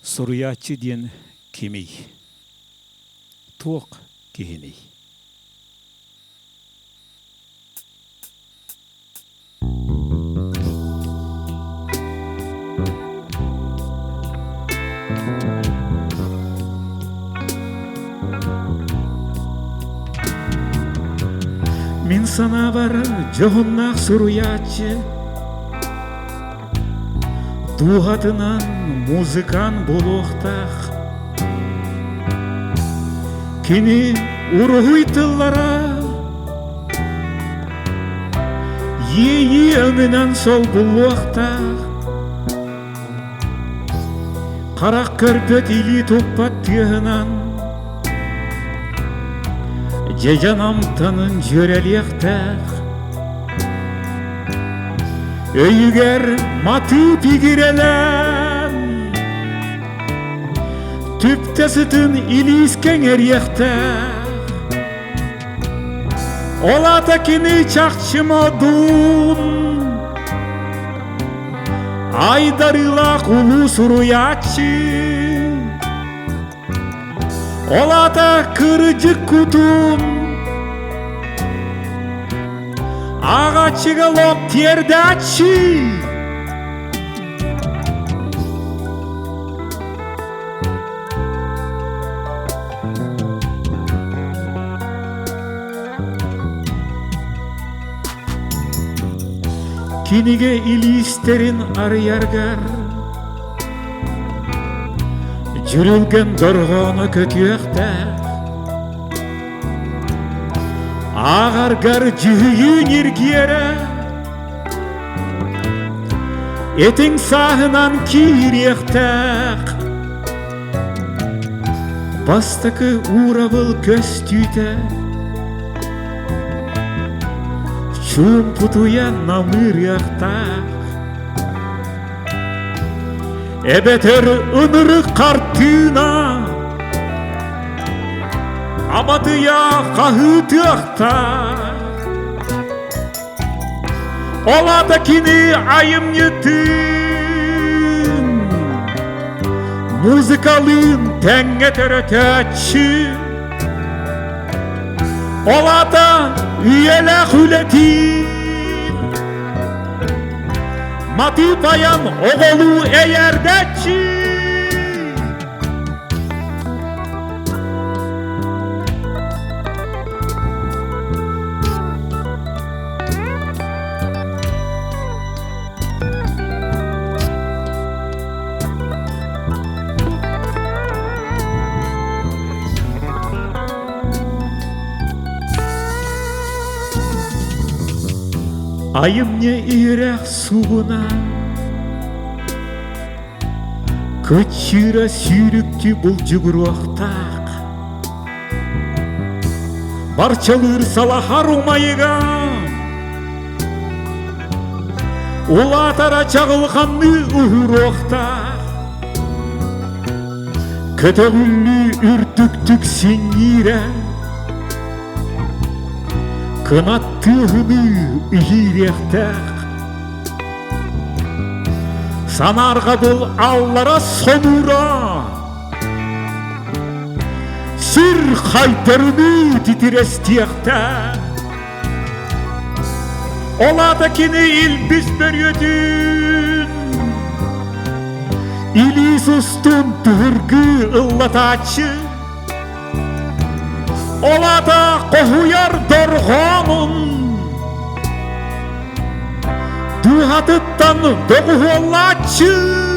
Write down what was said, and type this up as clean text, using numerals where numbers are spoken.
Суруйааччы диэн кимий? Туох киһиний? Мин санаабар дьоһуннаах суруйааччы Дууһатынан музыкант буолуохтаах. Кини уруһуй тыллара иэйии өҥүнэн солбуллуохтаах. Харах көрбөт илии туппат тыаһынан дьэдьэн амтанын дьүөрэлиэхтээх. Өйүгэр матыып игирэлээн, түптэ сытын илиискэ эҥэриэхтээх. Ол аата кини чахчы модун, айдарыылаах улуу суруйааччы. Ол аата кырдьык кутун ааҕааччыга лоп тиэрдээччи. Кинигэ илиистэрин арыйаргар Дьүрүлгэн дорҕооно көтүөхтээх, ааҕаргар дьүһүйүү ньиргиэрэ, этиҥ сааһынан киириэхтээх. Бастакы уурабыл көстүүтэ чуумпутуйа намыырыахтаах. Эбэтэр ынырык хартыына Аматыйа хаһыытыахтаах Ол аата кини айымньытын Музыкалыын тэҥҥэ төрөтөөччү Ол аата үйэлээх үлэтин Матыып айан оҕолуу эйээрдээччи! Айымньы иһирэх суугуна Кыччыыра сүүрүктүү булдьугуруохтаах Барчалыыр салаһар умайыга Улаатара чаҕылханныы уһуруохтаах Көтөҕүллүү үрдүктүк синньиирэ Кынат тыаһыныы иһиириэхтээх Санаарҕабыл аллара сонуура Сир хайдарыныы титирэстиэхтээх Ол аата кини илбис бөрүөтүн Илиис устун туһургыы ыллатааччы Ол аата хоһуйар дорҕоонун Дууһатыттан доҕуһуоллааччы.